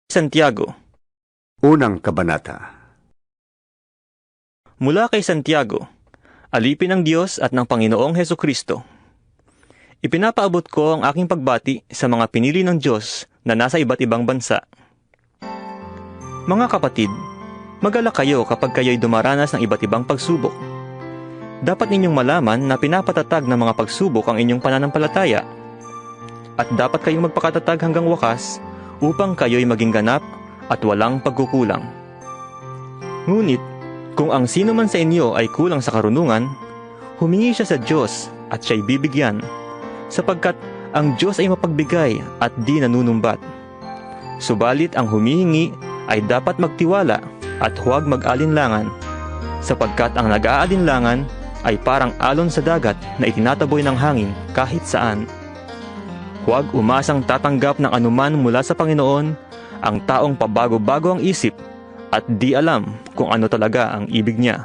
Santiago. Unang Kabanata. Mula kay Santiago, alipin ng Diyos at ng Panginoong Hesukristo. Ipinapaabot ko ang aking pagbati sa mga pinili ng Diyos na nasa iba't ibang bansa. Mga kapatid, magalak kayo kapag kayo'y dumaranas ng iba't ibang pagsubok. Dapat ninyong malaman na pinapatatag ng mga pagsubok ang inyong pananampalataya. At dapat kayong magpakatatag hanggang wakas upang kayo'y maging ganap at walang pagkukulang. Ngunit, kung ang sino man sa inyo ay kulang sa karunungan, humingi siya sa Diyos at siya'y bibigyan, sapagkat ang Diyos ay mapagbigay at di nanunumbat. Subalit ang humihingi ay dapat magtiwala at huwag mag-alinlangan, sapagkat ang nag-aalinlangan ay parang alon sa dagat na itinataboy ng hangin kahit saan. Huwag umasang tatanggap ng anuman mula sa Panginoon ang taong pabago-bago ang isip at di alam kung ano talaga ang ibig niya.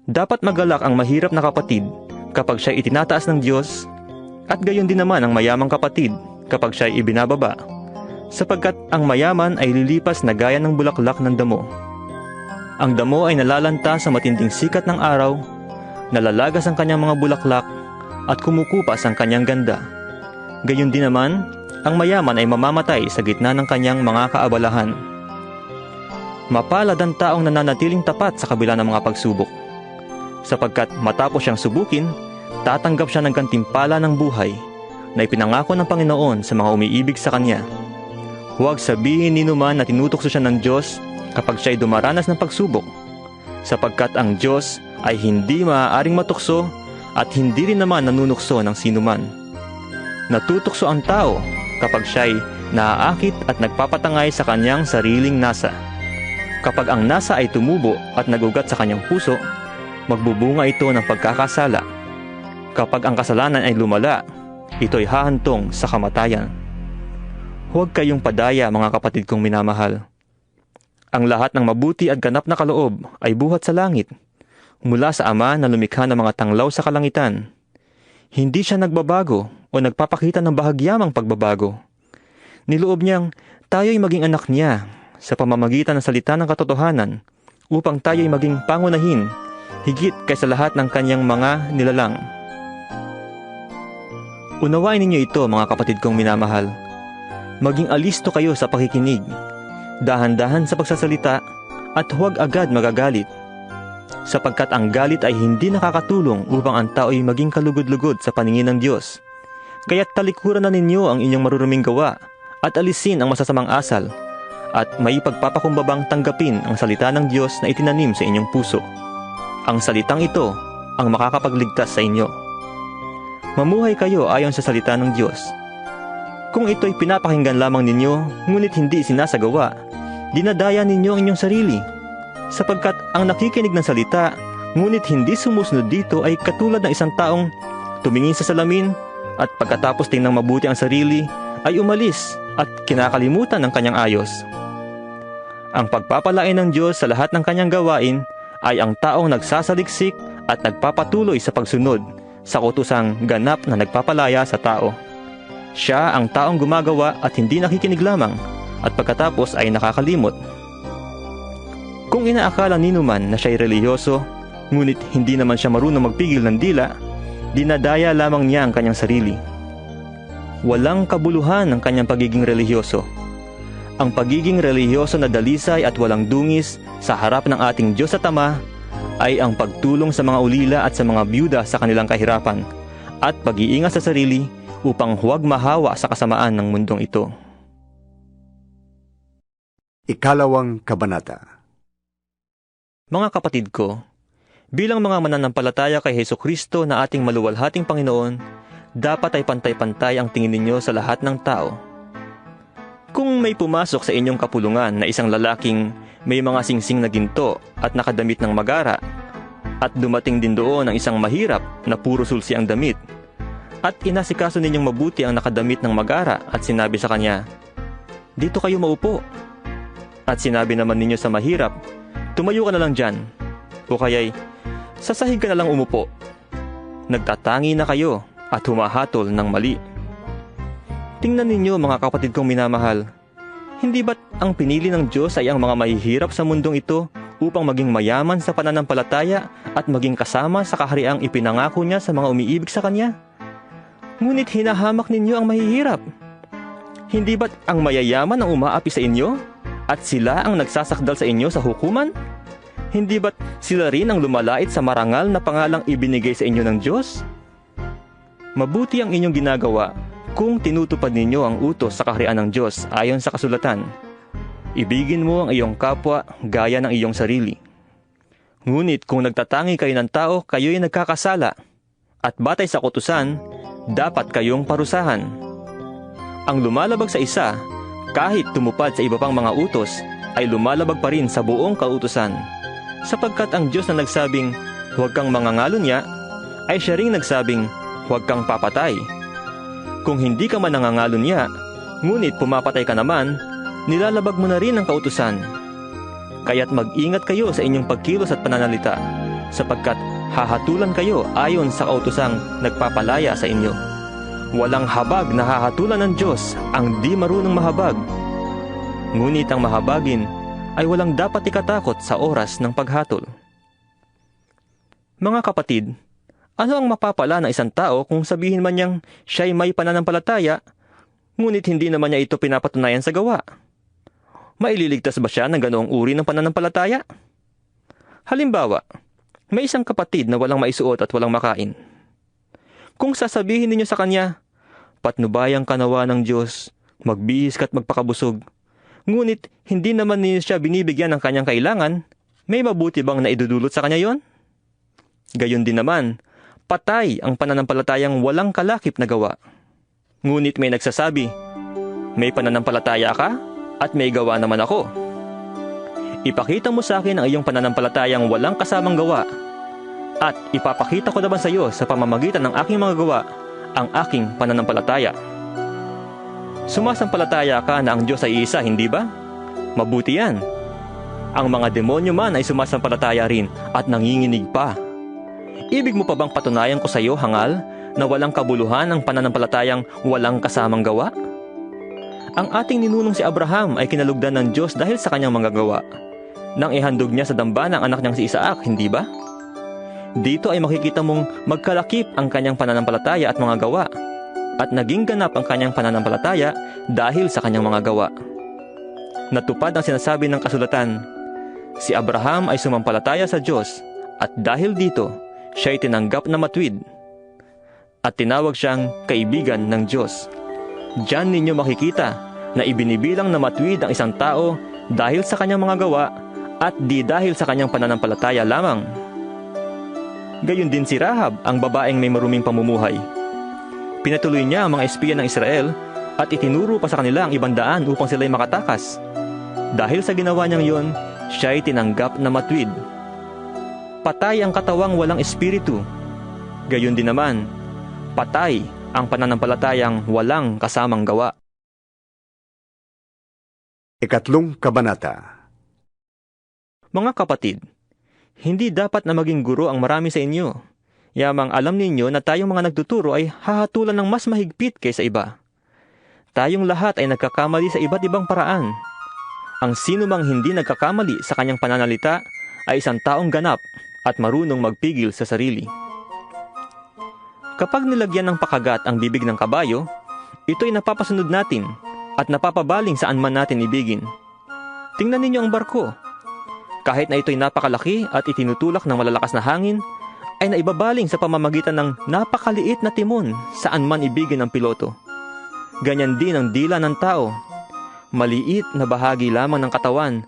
Dapat magalak ang mahirap na kapatid kapag siya itinataas ng Diyos, at gayon din naman ang mayamang kapatid kapag siya ibinababa, sapagkat ang mayaman ay lilipas na gaya ng bulaklak ng damo. Ang damo ay nalalanta sa matinding sikat ng araw, nalalagas ang kanyang mga bulaklak, at kumukupas ang kanyang ganda. Gayon din naman, ang mayaman ay mamamatay sa gitna ng kanyang mga kaabalahan. Mapalad ang taong nananatiling tapat sa kabila ng mga pagsubok, sapagkat matapos siyang subukin, tatanggap siya ng gantimpala ng buhay na ipinangako ng Panginoon sa mga umiibig sa Kanya. Huwag sabihin ni numan na tinutokso siya ng Diyos kapag siya'y dumaranas ng pagsubok, sapagkat ang Diyos ay hindi maaaring matukso at hindi rin naman nanunukso ng sinuman. Natutokso ang tao kapag siya'y naaakit at nagpapatangay sa kanyang sariling nasa. Kapag ang nasa ay tumubo at nagugat sa kanyang puso, magbubunga ito ng pagkakasala. Kapag ang kasalanan ay lumala, ito'y hahantong sa kamatayan. Huwag kayong padaya, mga kapatid kong minamahal. Ang lahat ng mabuti at ganap na kaloob ay buhat sa langit, mula sa Ama na lumikha ng mga tanglaw sa kalangitan. Hindi siya nagbabago o nagpapakita ng bahagyamang pagbabago. Niloob niyang tayo'y maging anak niya sa pamamagitan ng salita ng katotohanan, upang tayo'y maging pangunahin higit kaysa lahat ng kanyang mga nilalang. Unawain ninyo ito, mga kapatid kong minamahal. Maging alisto kayo sa pakikinig, dahan-dahan sa pagsasalita, at huwag agad magagalit, sapagkat ang galit ay hindi nakakatulong upang ang tao ay maging kalugod-lugod sa paningin ng Diyos. Kaya't talikuran na ninyo ang inyong maruruming gawa at alisin ang masasamang asal, at may pagpapakumbabang tanggapin ang salita ng Diyos na itinanim sa inyong puso. Ang salitang ito ang makakapagligtas sa inyo. Mamuhay kayo ayon sa salita ng Diyos. Kung ito'y pinapakinggan lamang ninyo, ngunit hindi sinasagawa, dinadaya ninyo ang inyong sarili, sapagkat ang nakikinig ng salita, ngunit hindi sumusunod dito ay katulad ng isang taong tumingin sa salamin at pagkatapos tingnan mabuti ang sarili, ay umalis at kinakalimutan ng kanyang ayos. Ang pagpapalain ng Diyos sa lahat ng kanyang gawain ay ang taong nagsasaliksik at nagpapatuloy sa pagsunod sa kutusang ganap na nagpapalaya sa tao. Siya ang taong gumagawa at hindi nakikinig lamang, at pagkatapos ay nakakalimot. Kung inaakala ni numan na siya'y relihiyoso, ngunit hindi naman siya marunong magpigil ng dila, dinadaya lamang niya ang kanyang sarili. Walang kabuluhan ang kanyang pagiging relihiyoso. Ang pagiging relihiyoso na dalisay at walang dungis sa harap ng ating Diyos at Ama ay ang pagtulong sa mga ulila at sa mga byuda sa kanilang kahirapan, at pag-iingat sa sarili upang huwag mahawa sa kasamaan ng mundong ito. Ikalawang Kabanata. Mga kapatid ko, bilang mga mananampalataya kay Hesukristo na ating maluwalhating Panginoon, dapat ay pantay-pantay ang tingin ninyo sa lahat ng tao. Kung may pumasok sa inyong kapulungan na isang lalaking may mga singsing na ginto at nakadamit ng magara, at dumating din doon ang isang mahirap na puro sulsi ang damit, at inasikaso ninyong mabuti ang nakadamit ng magara at sinabi sa kanya, "Dito kayo maupo." At sinabi naman ninyo sa mahirap, "Tumayo ka na lang dyan," o kaya'y, "Sa sahig ka na lang umupo." Nagtatangi na kayo at humahatol ng mali. Tingnan ninyo, mga kapatid kong minamahal, Hindi ba't ang pinili ng Diyos ay ang mga mahihirap sa mundong ito upang maging mayaman sa pananampalataya at maging kasama sa kahariang ipinangako niya sa mga umiibig sa Kanya? Ngunit hinahamak ninyo ang mahihirap. Hindi ba't ang mayayaman ang umaapi sa inyo at sila ang nagsasakdal sa inyo sa hukuman? Hindi ba't sila rin ang lumalait sa marangal na pangalang ibinigay sa inyo ng Diyos? Mabuti ang inyong ginagawa kung tinutupad ninyo ang utos sa kaharian ng Diyos ayon sa kasulatan. Ibigin mo ang iyong kapwa gaya ng iyong sarili. Ngunit kung nagtatangi kayo ng tao, kayo'y nagkakasala, at batay sa kautusan, dapat kayong parusahan. Ang lumalabag sa isa, kahit tumupad sa iba pang mga utos, ay lumalabag pa rin sa buong kautusan. Sapagkat ang Diyos na nagsabing, huwag kang mangangalunya, ay siya ring nagsabing, huwag kang papatay. Kung hindi ka man nangangalunya, ngunit pumapatay ka naman, nilalabag mo na rin ang kautusan. Kaya't mag-ingat kayo sa inyong pagkilos at pananalita, sapagkat hahatulan kayo ayon sa kautusang nagpapalaya sa inyo. Walang habag na hahatulan ng Diyos ang di marunong mahabag. Ngunit ang mahabagin ay walang dapat ikatakot sa oras ng paghatol. Mga kapatid, ano ang mapapala ng isang tao kung sabihin man niyang siya'y may pananampalataya, ngunit hindi naman niya ito pinapatunayan sa gawa? Maililigtas ba siya ng ganoong uri ng pananampalataya? Halimbawa, may isang kapatid na walang maisuot at walang makain. Kung sasabihin ninyo sa kanya, patnubayang kanawa ng Diyos, magbihis ka't magpakabusog, ngunit hindi naman ninyo siya binibigyan ng kanyang kailangan, may mabuti bang naidudulot sa kanya yon? Gayon din naman, patay ang pananampalatayang walang kalakip na gawa. Ngunit may nagsasabi, may pananampalataya ka at may gawa naman ako. Ipakita mo sa akin ang iyong pananampalatayang walang kasamang gawa, at ipapakita ko naman sa iyo sa pamamagitan ng aking mga gawa ang aking pananampalataya. Sumasampalataya ka na ang Diyos ay isa, hindi ba? Mabuti yan. Ang mga demonyo man ay sumasampalataya rin at nanginginig pa. Ibig mo pa bang patunayan ko sa iyo, hangal, na walang kabuluhan ang pananampalatayang walang kasamang gawa? Ang ating ninunong si Abraham ay kinalugdan ng Diyos dahil sa kanyang mga gawa, nang ihandog niya sa dambana ang anak niyang si Isaac, hindi ba? Dito ay makikita mong magkalakip ang kanyang pananampalataya at mga gawa, at naging ganap ang kanyang pananampalataya dahil sa kanyang mga gawa. Natupad ang sinasabi ng kasulatan, si Abraham ay sumampalataya sa Diyos, at dahil dito, siya ay tinanggap na matuwid, at tinawag siyang kaibigan ng Diyos. Diyan ninyo makikita na ibinibilang na matuwid ang isang tao dahil sa kanyang mga gawa at di dahil sa kanyang pananampalataya lamang. Gayon din si Rahab, ang babaeng may maruming pamumuhay. Pinatuloy niya ang mga espiya ng Israel at itinuro pa sa kanila ang 200 upang sila'y makatakas. Dahil sa ginawa niyang yon, siya ay tinanggap na matuwid. Patay ang katawang walang espiritu. Gayon din naman, patay ang pananampalatayang walang kasamang gawa. Ikatlong Kabanata. Mga kapatid, hindi dapat na maging guro ang marami sa inyo. Yamang alam ninyo na tayong mga nagtuturo ay hahatulan ng mas mahigpit kaysa iba. Tayong lahat ay nagkakamali sa iba't ibang paraan. Ang sino mang hindi nagkakamali sa kanyang pananalita ay isang taong ganap at marunong magpigil sa sarili. Kapag nilagyan ng pakagat ang bibig ng kabayo, ito'y napapasunod natin at napapabaling saan man natin ibigin. Tingnan ninyo ang barko. Kahit na ito'y napakalaki at itinutulak ng malalakas na hangin, ay naibabaling sa pamamagitan ng napakaliit na timon saan man ibigin ng piloto. Ganyan din ang dila ng tao. Maliit na bahagi lamang ng katawan,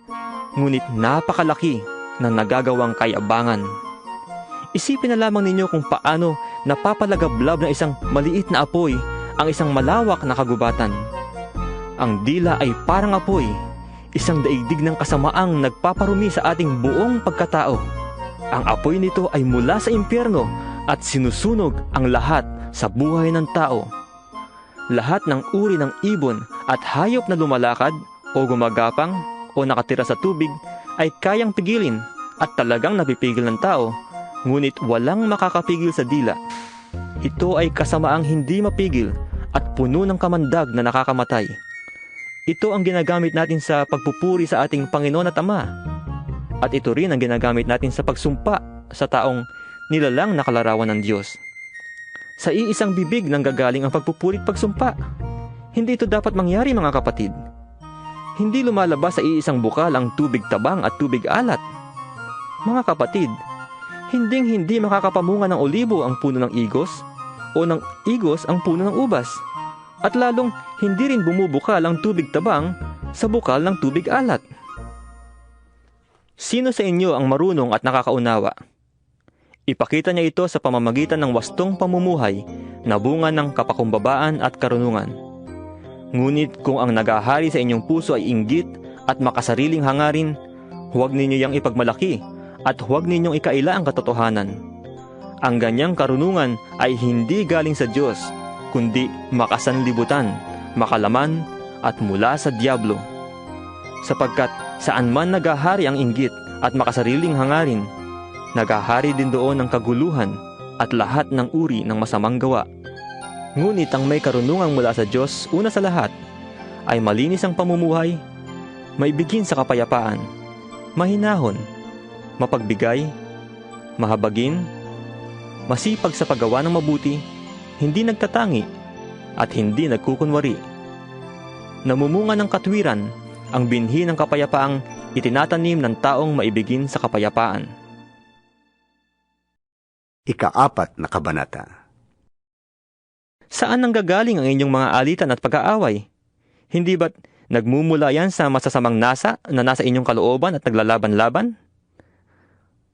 ngunit napakalaki ng nagagawang kayabangan. Isipin na lamang ninyo kung paano napapalagablab ng isang maliit na apoy ang isang malawak na kagubatan. Ang dila ay parang apoy, isang daigdig ng kasamaang nagpaparumi sa ating buong pagkatao. Ang apoy nito ay mula sa impyerno at sinusunog ang lahat sa buhay ng tao. Lahat ng uri ng ibon at hayop na lumalakad o gumagapang o nakatira sa tubig ay kayang pigilin at talagang napipigil ng tao, ngunit walang makakapigil sa dila. Ito ay kasamaang hindi mapigil at puno ng kamandag na nakakamatay. Ito ang ginagamit natin sa pagpupuri sa ating Panginoon at Ama. At ito rin ang ginagamit natin sa pagsumpa sa taong nilalang na kalarawan ng Diyos. Sa iisang bibig nanggagaling ang pagpupuri at pagsumpa. Hindi ito dapat mangyari, mga kapatid. Hindi lumalabas sa iisang bukal ang tubig tabang at tubig alat. Mga kapatid, hindi makakapamunga ng olibo ang puno ng igos o ng igos ang puno ng ubas. At lalong hindi rin bumubukal ang tubig tabang sa bukal ng tubig alat. Sino sa inyo ang marunong at nakakaunawa? Ipakita niya ito sa pamamagitan ng wastong pamumuhay na bunga ng kapakumbabaan at karunungan. Ngunit kung ang nagahari sa inyong puso ay inggit at makasariling hangarin, huwag ninyo yang ipagmalaki at huwag ninyong ikaila ang katotohanan. Ang ganyang karunungan ay hindi galing sa Diyos, kundi makasanlibutan, makalaman at mula sa diablo. Sapagkat saan man nagahari ang inggit at makasariling hangarin, nagahari din doon ang kaguluhan at lahat ng uri ng masamang gawa. Ngunit ang may karunungang mula sa Diyos, una sa lahat, ay malinis ang pamumuhay, maibigin sa kapayapaan, mahinahon, mapagbigay, mahabagin, masipag sa paggawa ng mabuti, hindi nagtatangi, at hindi nagkukunwari. Namumunga ng katwiran ang binhi ng kapayapaang itinatanim ng taong maibigin sa kapayapaan. Ika-4 na kabanata. Saan nanggagaling ang inyong mga alitan at pag-aaway? Hindi ba't nagmumula yan sa masasamang nasa na nasa inyong kalooban at naglalaban-laban?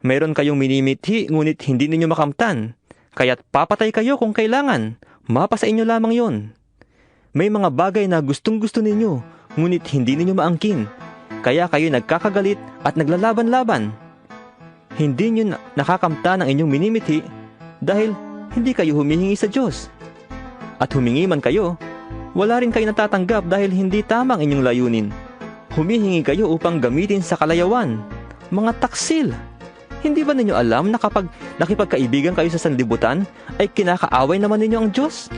Mayroon kayong minimithi ngunit hindi ninyo makamtan, kaya't papatay kayo kung kailangan. Mapa sa inyo lamang yon. May mga bagay na gustong-gusto ninyo, ngunit hindi ninyo maangkin, kaya kayo nagkakagalit at naglalaban-laban. Hindi nyo nakakamtan ang inyong minimithi dahil hindi kayo humihingi sa Diyos. At humingi man kayo, wala rin kayo natatanggap dahil hindi tama ang inyong layunin. Humihingi kayo upang gamitin sa kalayawan. Mga taksil! Hindi ba ninyo alam na kapag nakipagkaibigan kayo sa sanlibutan, ay kinakaaway naman ninyo ang Diyos?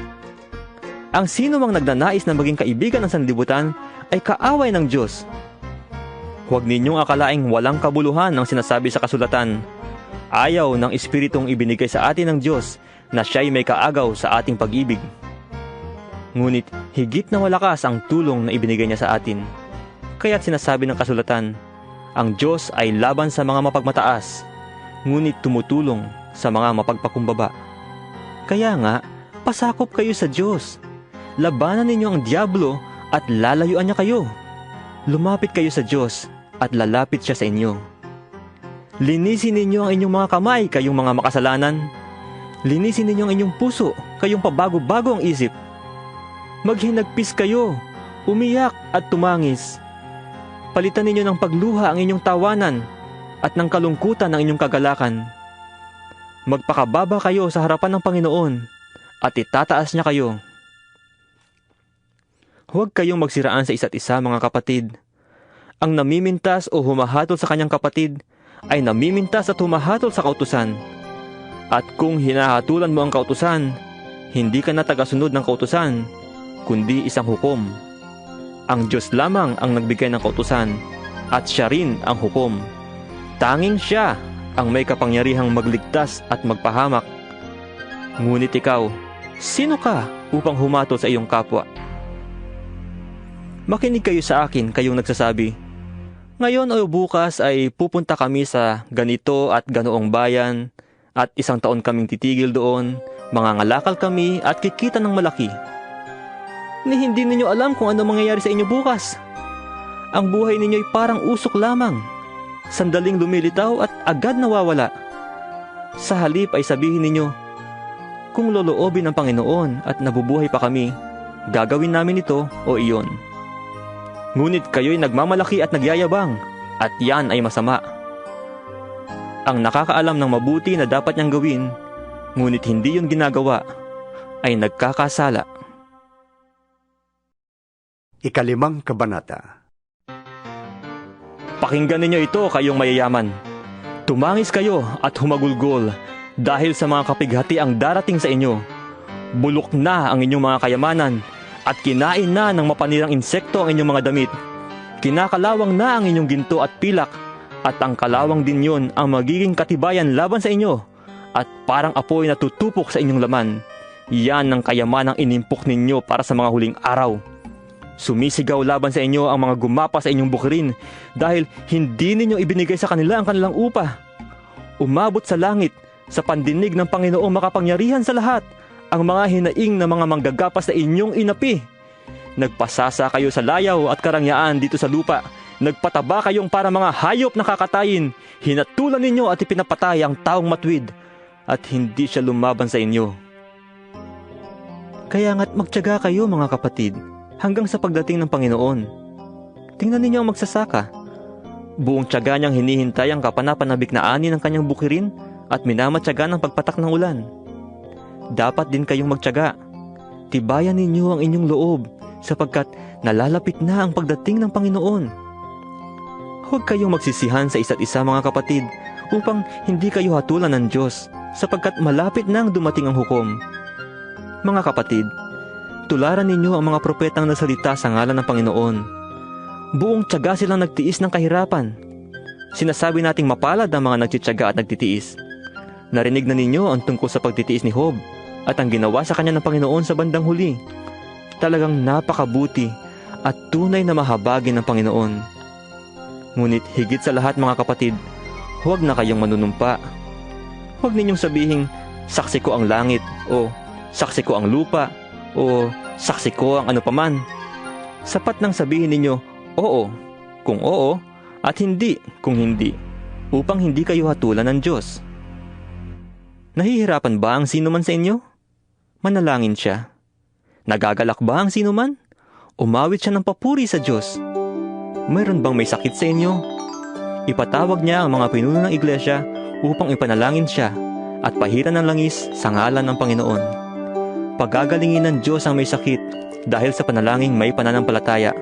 Ang sino mang nagnanais na maging kaibigan ng sanlibutan, ay kaaway ng Diyos. Huwag ninyong akalaing walang kabuluhan ng sinasabi sa kasulatan. Ayaw ng Espiritong ibinigay sa atin ng Diyos na siya'y may kaagaw sa ating pag-ibig. Ngunit higit na malakas ang tulong na ibinigay niya sa atin. Kaya't sinasabi ng kasulatan, ang Diyos ay laban sa mga mapagmataas, ngunit tumutulong sa mga mapagpakumbaba. Kaya nga, pasakop kayo sa Diyos. Labanan ninyo ang diablo at lalayuan niya kayo. Lumapit kayo sa Diyos at lalapit siya sa inyo. Linisin ninyo ang inyong mga kamay, kayong mga makasalanan. Linisin ninyo ang inyong puso, kayong pabago-bago ang isip. Maghinagpis kayo, umiyak at tumangis. Palitan ninyo ng pagluha ang inyong tawanan at ng kalungkutan ang inyong kagalakan. Magpakababa kayo sa harapan ng Panginoon at itataas niya kayo. Huwag kayong magsiraan sa isa't isa, mga kapatid. Ang namimintas o humahatol sa kanyang kapatid ay namimintas at humahatol sa kautusan. At kung hinahatulan mo ang kautusan, hindi ka na tagasunod ng kautusan, kundi isang hukom. Ang Diyos lamang ang nagbigay ng kautusan, at siya rin ang hukom. Tanging siya ang may kapangyarihang magligtas at magpahamak. Ngunit ikaw, sino ka upang humatol sa iyong kapwa? Makinig kayo sa akin, kayong nagsasabi, ngayon o bukas ay pupunta kami sa ganito at ganoong bayan, at isang taon kaming titigil doon, mangangalakal kami at kikita ng malaki. Ni hindi ninyo alam kung ano mangyayari sa inyo bukas. Ang buhay ninyo ay parang usok lamang, sandaling lumilitaw at agad nawawala. Sa halip ay sabihin ninyo, kung loloobin ng Panginoon at nabubuhay pa kami, gagawin namin ito o iyon. Ngunit kayo'y nagmamalaki at nagyayabang, at yan ay masama. Ang nakakaalam ng mabuti na dapat niyang gawin, ngunit hindi yun ginagawa, ay nagkakasala. Ika-5 kabanata. Pakinggan ninyo ito, kayong mayayaman. Tumangis kayo at humagulgol dahil sa mga kapighati ang darating sa inyo. Bulok na ang inyong mga kayamanan at kinain na ng mapanirang insekto ang inyong mga damit. Kinakalawang na ang inyong ginto at pilak, at ang kalawang din yun ang magiging katibayan laban sa inyo, at parang apoy na tutupok sa inyong laman. Yan ang kayamanang inimpok ninyo para sa mga huling araw. Sumisigaw laban sa inyo ang mga gumapa sa inyong bukirin dahil hindi ninyo ibinigay sa kanila ang kanilang upa. Umabot sa langit, sa pandinig ng Panginoong makapangyarihan sa lahat, ang mga hinaing na mga manggagapas na inyong inapi. Nagpasasa kayo sa layaw at karangyaan dito sa lupa. Nagpataba kayong para mga hayop na kakatayin. Hinatulan ninyo at ipinapatay ang taong matwid, at hindi siya lumaban sa inyo. Kaya nga't magtiyaga kayo mga kapatid, hanggang sa pagdating ng Panginoon. Tingnan ninyo ang magsasaka. Buong tiyaga niyang hinihintay ang kapanapanabik na ani ng kanyang bukirin at minamatyaga ng pagpatak ng ulan. Dapat din kayong magtiyaga. Tibayan ninyo ang inyong loob sapagkat nalalapit na ang pagdating ng Panginoon. Huwag kayong magsisihan sa isa't isa mga kapatid upang hindi kayo hatulan ng Diyos sapagkat malapit na ang dumating ang hukom. Mga kapatid, tularan ninyo ang mga propetang nagsalita sa ngalan ng Panginoon. Buong tiyaga silang nagtiis ng kahirapan. Sinasabi nating mapalad ang mga nagtitiyaga at nagtitiis. Narinig na ninyo ang tungkol sa pagtitiis ni Job at ang ginawa sa kanya ng Panginoon sa bandang huli. Talagang napakabuti at tunay na mahabagin ng Panginoon. Ngunit higit sa lahat mga kapatid, huwag na kayong manunumpa. Huwag ninyong sabihing, saksi ko ang langit, o saksi ko ang lupa, o saksi ko ang ano paman. Sapat nang sabihin ninyo, oo, kung oo, at hindi kung hindi, upang hindi kayo hatulan ng Diyos. Nahihirapan ba ang sino man sa inyo? Manalangin siya. Nagagalak ba ang sino man? Umawit siya ng papuri sa Diyos. Mayroon bang may sakit sa inyo? Ipatawag niya ang mga pinuno ng iglesia upang ipanalangin siya at pahiran ng langis sa ngalan ng Panginoon. Pagagalingin ng Diyos ang may sakit dahil sa panalangin may pananampalataya.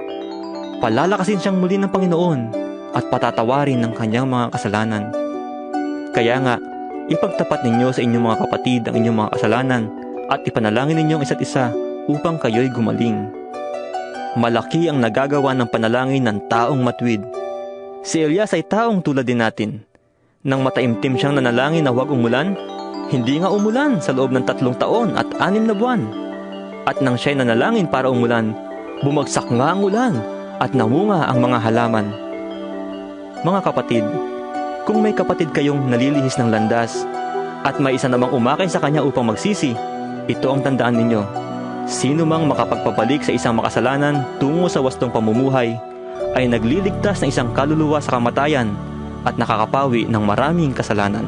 Palalakasin siyang muli ng Panginoon at patatawarin ng kanyang mga kasalanan. Kaya nga, ipagtapat ninyo sa inyong mga kapatid ang inyong mga kasalanan at ipanalangin ninyo ang isa't isa upang kayo'y gumaling. Malaki ang nagagawa ng panalangin ng taong matwid. Si Elias ay taong tulad din natin. Nang mataimtim siyang nanalangin na huwag umulan, hindi nga umulan sa loob ng 3 taon at 6 na buwan. At nang siya'y nanalangin para umulan, bumagsak nga ang ulan at namunga ang mga halaman. Mga kapatid, kung may kapatid kayong nalilihis ng landas at may isa namang umakay sa kanya upang magsisi, ito ang tandaan ninyo. Sino mang makapagpabalik sa isang makasalanan tungo sa wastong pamumuhay ay nagliligtas ng isang kaluluwa sa kamatayan at nakakapawi ng maraming kasalanan.